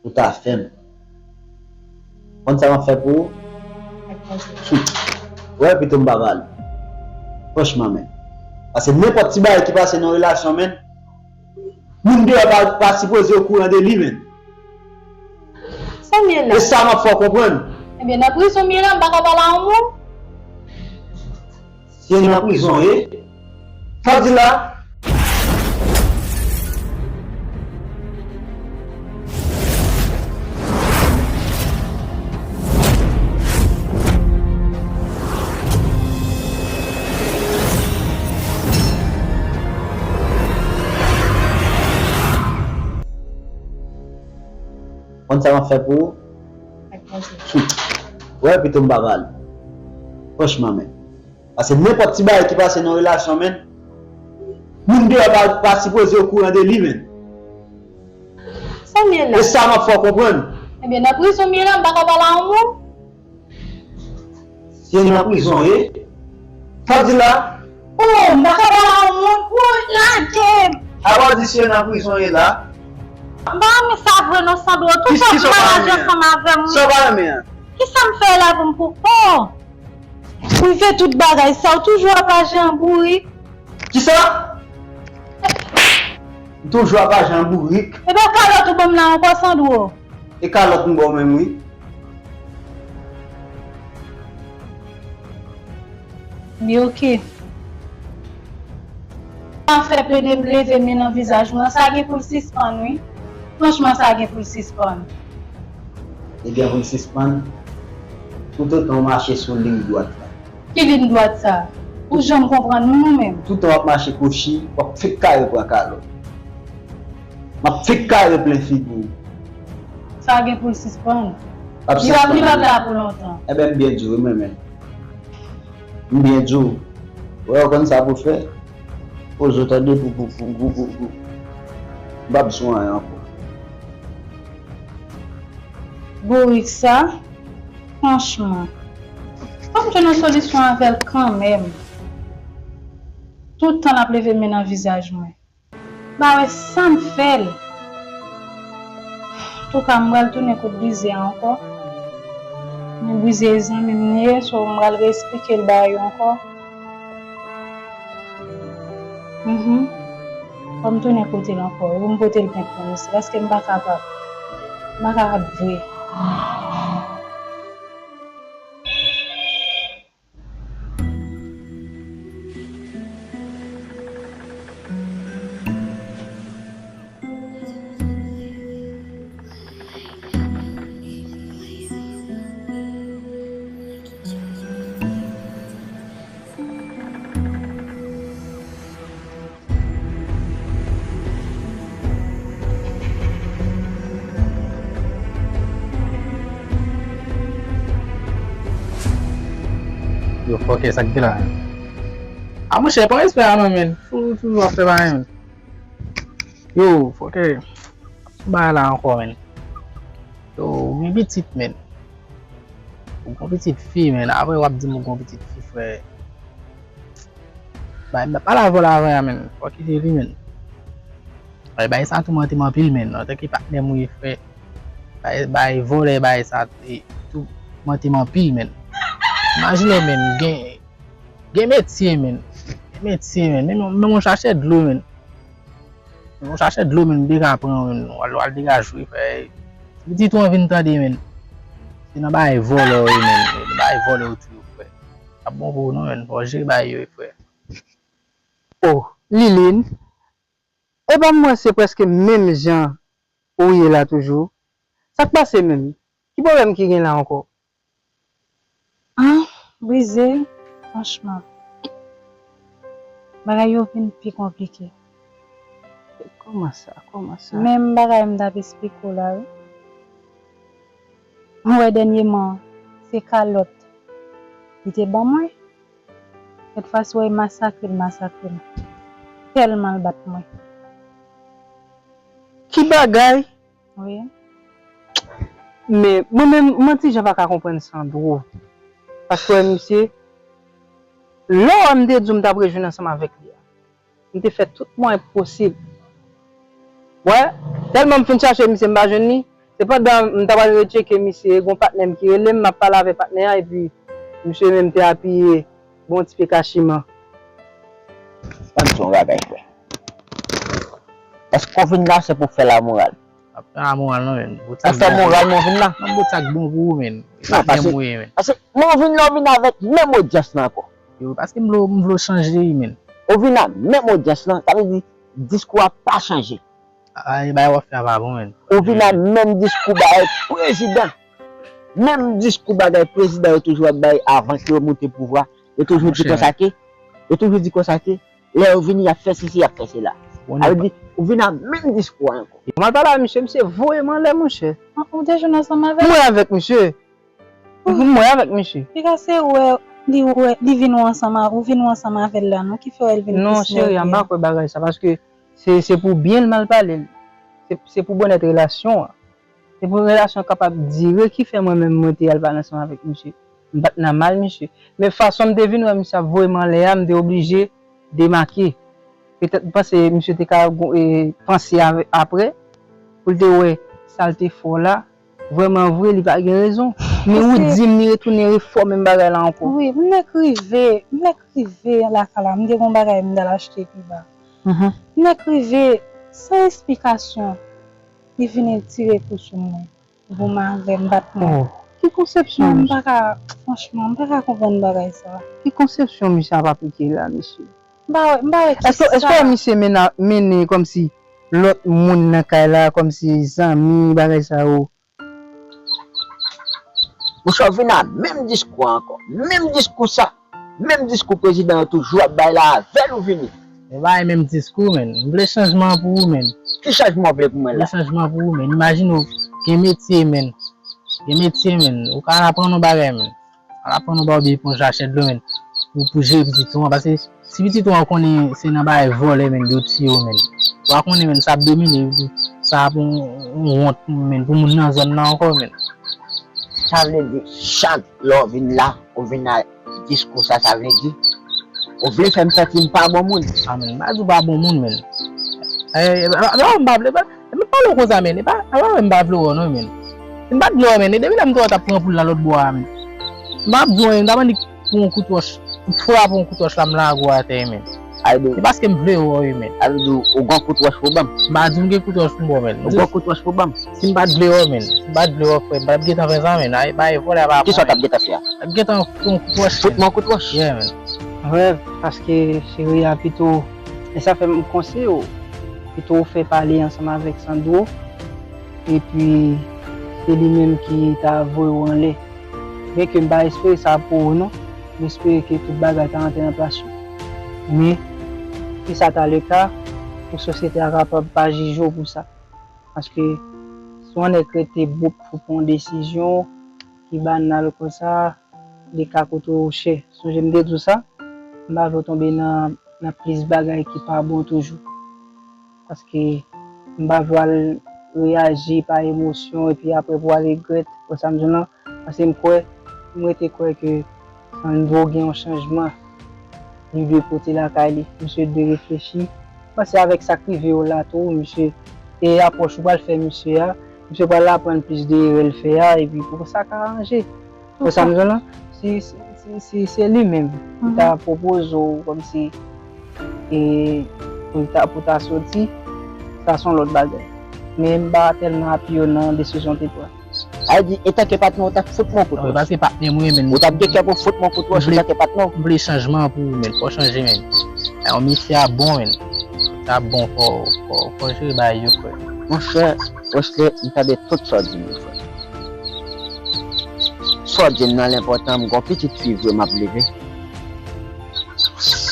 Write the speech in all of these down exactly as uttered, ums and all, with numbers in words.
Ou ta fè m. Konn sa m ap fè pou ou? Wè, pito m pa pale. Franchman, men. Paske nenpòt ti bagay ki pase nan relasyon, men, moun deyò pa, pa sipoze okouran de li, men. Sa m ye la? E sa m ap fè w konprann. Ebyen, nan prizon m ye la, m pa ka pale a yon moun? Se nan prizon w ye? Sa w di la? Konn sa m ap fè pou ou? Wè, pito m pa pale. Franchman, men. Paske nenpòt ti bagay ki pase nan relasyon, men, moun deyò pa, pa sipoze okouran de li, men. Sa m ye la? E sa m ap fè w konprann. Ebyen, nan prizon m ye la, m pa ka pale a yon moun? Se nan prizon w ye? Sa w di la? Oh, m pa ka pale a yon moun? Ou lage m! Apa w di se nan prizon w ye la? M pa renmen sa vre non, Sandro. Tout sa w pa renmen an? Kisa w pa renmen an? Kisa m fè la pou m pou, oh! Prive tout bagay sa, ou toujou ap aji an bourik. Kisa? M toujou ap aji an bourik. Ebyen, kalòt ou ban m la ankò, Sandro. E kalòt m ba w menm, wi. Li oke. Afè pede leve men nan vizaj mwen, sa gen pou l sispann, wi. Franchman, sa gen pou l sispann. Li gen pou l sispann. Toutotan w mache sou liy dwat la. Ki liy dwat sa? Ou janm konprann mwen ou menm? Toutan w ap mache kwochi, w ap fèk kare pran kalòt. M ap fèk kare plen figi w. Sa gen pou l sispann. Li p ap, li p ap la pou lontan. Ebyen, m byen di w, wi, mwen menm. M byen di w. Wè, w konn sa pou w fè. Poze w tande pou, pou, pou, pou, pou, pou. M p ap di w anyen ankò. Bourik sa, franchman. Fò m jwenn yon solisyon avè l kanmenm. Tout tan l ap leve men nan vizaj mwen. M pa wè sa m fè l. Antouka, m pral tounen kot Brize a ankò. Men Brize e zanmi m li ye, so m pral re-eksplike l bagay yo ankò. Mhm. Fò m tounen kote l ankò. Pou m pote l plent pou misye, paske m pa kapab. M pa kapab vre. Yo, fòkè, sa k gen la? A, monchè, pran respè a non, men. Ou toujou ap fè bagay, men. Yo, fòkè, sou bagay la ankò, men. Yo, ou gen pitit, men. Ou gen pitit fi, men. Apre, w ap di m ou gen pitit fi, frè. Bay, bay, pa la vòlè avè a, men. Fò kite li, men. Bay, bay sa toumante m anpil, men. Antanke patnè m ou ye, frè. Bay, bay vòlè, bay sa, e, toumante m anpil, men. Imajine w, men, gen, gen metye, men. Gen metye, men. Men, men, men, chache dlo, men. Men, chache dlo, men, m te ka pran, men. W al, w al degaje w, frè. Pitit ou an vin tande, men. Se nan bay vòlè w ye, men. Nan bay vòlè w tou, frè. Ap bon pou ou non, men. Fò w jere bagay yo, frè. Oh, Liline. Epa m wè se prèske menm jan ou ye la toujou. Sa k pase menm? Ki pwoblèm ki gen la ankò? Ah, Brize, franchman. Bagay yo vin pi konplike. Kòman sa? Kòman sa? Menm bagay m t ap eksplike w la, wi. Mwen wè dènyèman, se kalòt li te ban mwen. Sèt fwa si, wè, masakre l, masakre m. Tèlman l bat mwen. Ki bagay? Wi. Men, mwen menm, mwen ti jan pa ka konprann Sandro. Paske, misye, lè w wè m te di w m t ap rejwenn ansanm avèk li a. M te fè tout mwayen posib. Wè, tèlman m fin chache misye, m pa jwenn li. Sepandan, m ta pral retcheke misye, gen yon patnè m ki rele m, m ap pale avèk patnè a, epi misye menm te apiye bon ti pekachiman. Ban m di yon bagay, frè. Èske w vin la se pou fè lamoral? Ap fè lamoral non, men. Ou fè moral, men w vin la? Nan bout sa k bon pou ou, men. E pa menm ou ye, men. Paske mwen vin la, ou vin avèk menm odyans lan ankò. Yo, paske m vle, m vle chanje, men. Ou vin ak menm odyans lan, sa vle di diskou a pa chanje. Ay, bay w ap fè a pa bon, men. Ou vin ak menm diskou bagay prezidan. Menm diskou bagay prezidan yo toujou ap bay avan ke yo moute pouvwa. Yo toujou di konsa ke, yo toujou di konsa ke, lè yo vini, y ap fè sesi, y ap fè sela. Sa vle di, ou vin ak menm diskou a ankò. M al pale a misye, misye voye m anlè, monchè. Ou te jwenn ansanm avè l? Mwen avèk misye. Mwen avèk misye. Piga se wè li wè li vin ou ansanm ou vin ou ansanm avè l la non ki fè wè l vin Non, cheri, m pa kwè bagay sa, paske se se pou byen l m al pale l. Se se pou bonnèt relasyon an. Se pou relasyon an kapab dire ki fè mwen menm mwen te al pale ansanm avèk misye. M pa t nan mal misye. Men fason m te vin wè misye ap voye m anlè a, m te oblije demake. Petèt m panse misye te ka panse apre pou l te wè sa l te fè w la. Vrèman vre, li pa gen rezon. Men ou di m li retounen refòme menm bagay la ankò. Wi, m nèk rive, m nèk rive lakay la, m gen yon bagay m t al achte pi ba. M nèk rive, san esplikasyon, li vin tire kou sou mwen. Goumen avè m, bat mwen. Oh, ki konsepsyon misye? Mwen m pa ka, franchman, m pa ka konprann bagay sa. Ki konsepsyon misye ap aplike la, mesye? M pa wè, m pa wè kisa. Èske èske w wè misye mennen kòmsi lòt moun nan kay la, kòmsi zanmi, bagay sa yo? Monchè, w vin a menm diskou an ankò. Menm diskou sa. Menm diskou prezidan yo toujou ap bay la avè l ou vini. E bay menm diskou, men. M vle chanjman pou ou, men. Ki chanjman w vle pou mwen la? M vle chanjman pou ou, men. Imajine w gen metye, men. Gen metye, men. Ou ka al aprann yon bagay, men. Al aprann yon bagay oubyen pran yon sachè dlo, men. Pou, pou jere pitit ou an. Paske si pitit ou an konnen se nan bagay vòlè, men, yo tiye w, men. Ou pa konnen, men, sa ap domine, epi sa ap yon, yon wont, men, pou moun nan zòn nan ankò, men. Sa vle di, chak lè w vin la, ou vin a diskou sa, sa vle di, ou vle fè m santi m pa bon moun. A men, m pa di w pa bon moun, men. E, e, e, e, m pa vle, e, m pale w konsa, men. E pa, e pa m pa vle w non, men. M pa t vle w, men. E depi lè m te wè w t ap pran poul la lòt bò a, men. M pa ap di w anyen, m t ap annik pou yon kout wòch, m frape yon kout wòch la, m lage w atè, men. Se paske m vle wè w, men. Sa vle di ou gen kout wòch pou ban m? M pa di m gen kout wòch pou ba w, men. Ou gen kout wòch pou ban m? Si m pa t vle wè w, men. Si m pa t vle wè w, frè m, m pa t ap gentan fè sa, men. Ay, bay vòlè a pa bon. Kisa w t ap gentan fè a? M t ap gentan fè yon kout wòch. Fout mwen yon kout wòch? Yeah, men. Wè, paske cheri a pito, e sa fè m konseye w, pito w fè pale ansanm avèk Sandro, epi se li menm ki ta voye w anlè. Byenke m pa espere sa pou ou non, m espere ke tout bagay ta rantre nan plas yo. Men, si sa ta le ka, pou sosyete a kapab pa jije w pou sa. Paske si yon nèg rete bout pou pran yon desizyon ki banal konsa, li ka koute w chè. Sonje m te di w sa, m pa vle w tonbe nan, nan plis bagay ki pa bon toujou. Paske m pa vle w al reyaji pa emosyon epi apre pou w al regrèt. Wè sa m di w lan? Paske m kwè, m rete kwè ke Sandro gen yon chanjman li dwe pote lakay li. Misye dwe reflechi. M panse avèk sa k rive yo la tou, misye, e apwòch ou pral fè misye a, misye pral aprann plis de erè l fè a, epi pou sa ka ranje. Wè sa m di w lan? Si, si, si, si se li menm ki ta pwopoze w kòmsi e pou ta, pou ta soti, sa se yon lòt bagay. Men m pa tèlman apiye w nan desizyon w te pran. Sa vle di, antanke patnè w, w t ap fout mwen kout wòch. Paske patnè m ou ye, men. Ou t ap gen kè pou fout mwen kout wòch antanke patnè w. M vle chanjman pou ou, men. Fò w chanje, men. Ay, yon mesye a bon, men. Sa bon, fò, fò, fò w jere bagay yo, frè. Monchè, Wesley, m tande tout sa w di m yo, frè. Sa w di m nan l enpòtan, m gen yon pitit fi vre m ap leve.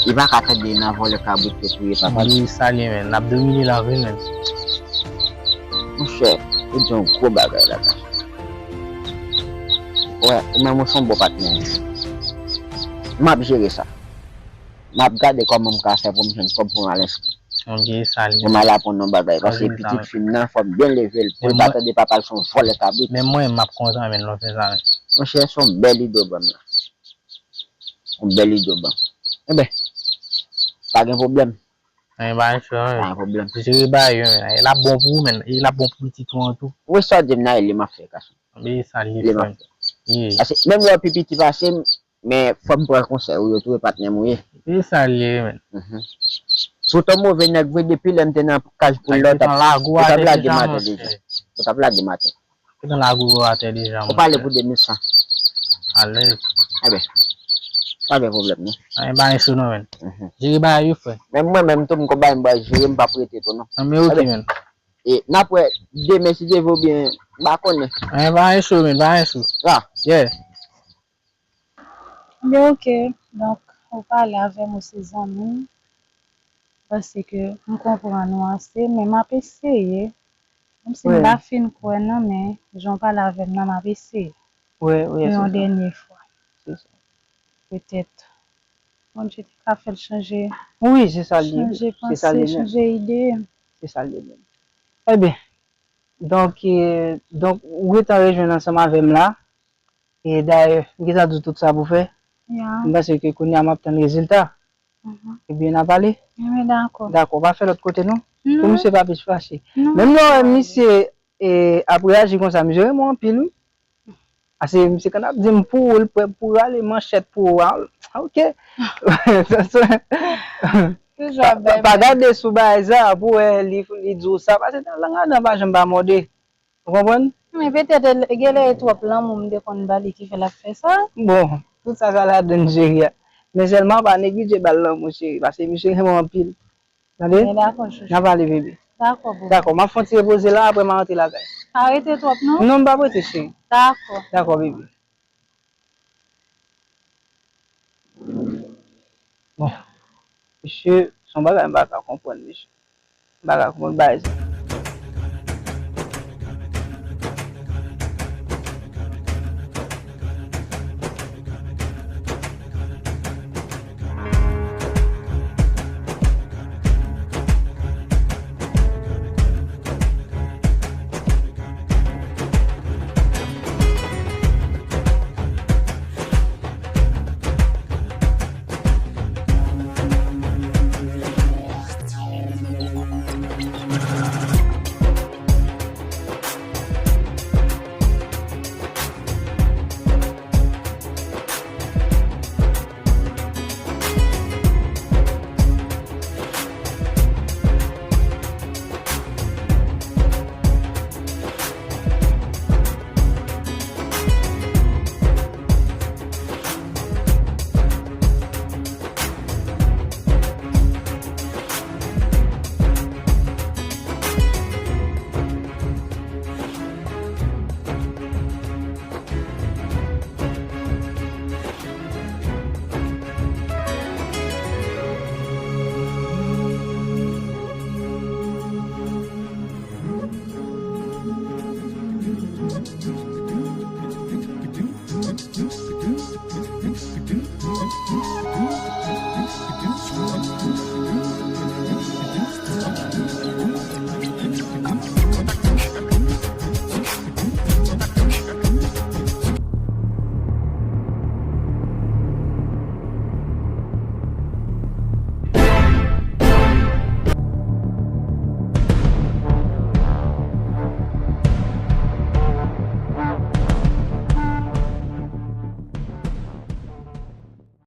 Li pa ka tande nan vòlè kabrit yo touye papa l. Li salye, men. N ap domine l anpil, men. Monchè, ou di yon gwo bagay la, gason. Wè, ou menm ou se yon bon patnè. M ap jere sa. M ap gade kòman m ka fè pou m jwenn kòb pou m al enskri. Ou byen salye. Pou m al aprann yon bagay. Paske pitit fi m nan, fò m byen leve l. Pou l pa tande papa l se yon vòlè kabrit. Menm mwen, m ap kontan, men, lè w fè sa, men. Monchè, se yon bèl ide w ban m la. Yon bèl ide w ban m. Enben, pa gen pwoblèm. Anyen pa gen cho non, Pa gen pwoblèm. Jere bagay yo, men. E l ap bon pou ou, men. E l ap bon pou pitit ou an tou. Wi, sa w di m nan, e li m ap fè, gason. Be sa li Li m ap frè. fè. Paske menm lè w pi piti pase m, men fò m pran konsèy ou yo tou, e patnè m ou ye. Be sa li ye, men. Sou ton move nèg vre, depi lè m te nan kaj pou lòt, ou t ap lage m atè deja. Ou t ap lage m atè. Ou nan lagou atè deja. Ou pale pou de mil san. Alèz. Enben, pa gen pwoblèm non. Anyen pa gen cho non, men. Jere bagay yo, frè. Men mwen menm tou, m konn bagay m pral jere, m p ap rete tou non. Anben, ok, men. E n ap wè demen si Dye vle oubyen m pa konnen. Anyen pa gen cho, men, pa gen cho. Ah, Yeah. Li ok. Donk, ou pale avè m, ou se zanmi m. Paske m konprann ou ase, men m ap eseye. Menm si m pa fin kwè non, men jan w pale avè m nan, m ap eseye. Wi, wi, Pou se yon sa. Dènye fwa. Se sa. Petèt. Bondye te ka fè l chanje, Wi, se sa l ye. Chanje Se sa l panse, ye menm. Chanje ide. Se sa l ye menm. Ebyen, donk, e, donk, ou gentan rejwenn ansanm avè m la. E dayè, m gentan di w tout sa pou fè. Ya. M panse ke kounye a m ap tann rezilta. Mhm. Ebyen, n a pale. Ebyen, dakò. Dakò, pa fè lòt kote non. Pou Non. Misye pa plis fache. Non. Menm lè w wè misye, e, ap reyaji konsa, misye renmen w anpil, wi. Ase misye konn ap di m pou ou, l prè pou rale manchèt pou ou. Ah, ok. Toujou ap bay Pa gade sou bagay sa pou wè li, li di w sa. Paske nan lang ladan pa janm pa mòde. Ou konprann? Men petèt, e, genlè e twòp lanmou m te konn ba li ki fè l ap fè sa. Bon, tout sa sa ladan cheri a. Men sèlman pa neglije ba l lanmou cheri, paske misye renmen w anpil. Tande? Men dakò, chouchou. N a pale bebe. Dakò, boo. Dakò, m ap fè yon ti repoze la, apre m a rantre lakay. Pa rete twòp, non? Non, m p ap rete cheri. Dakò. Dakò, bebe. Bon, mesye, se yon bagay m pa ka konprann, mesye. M pa ka konprann bagay sa.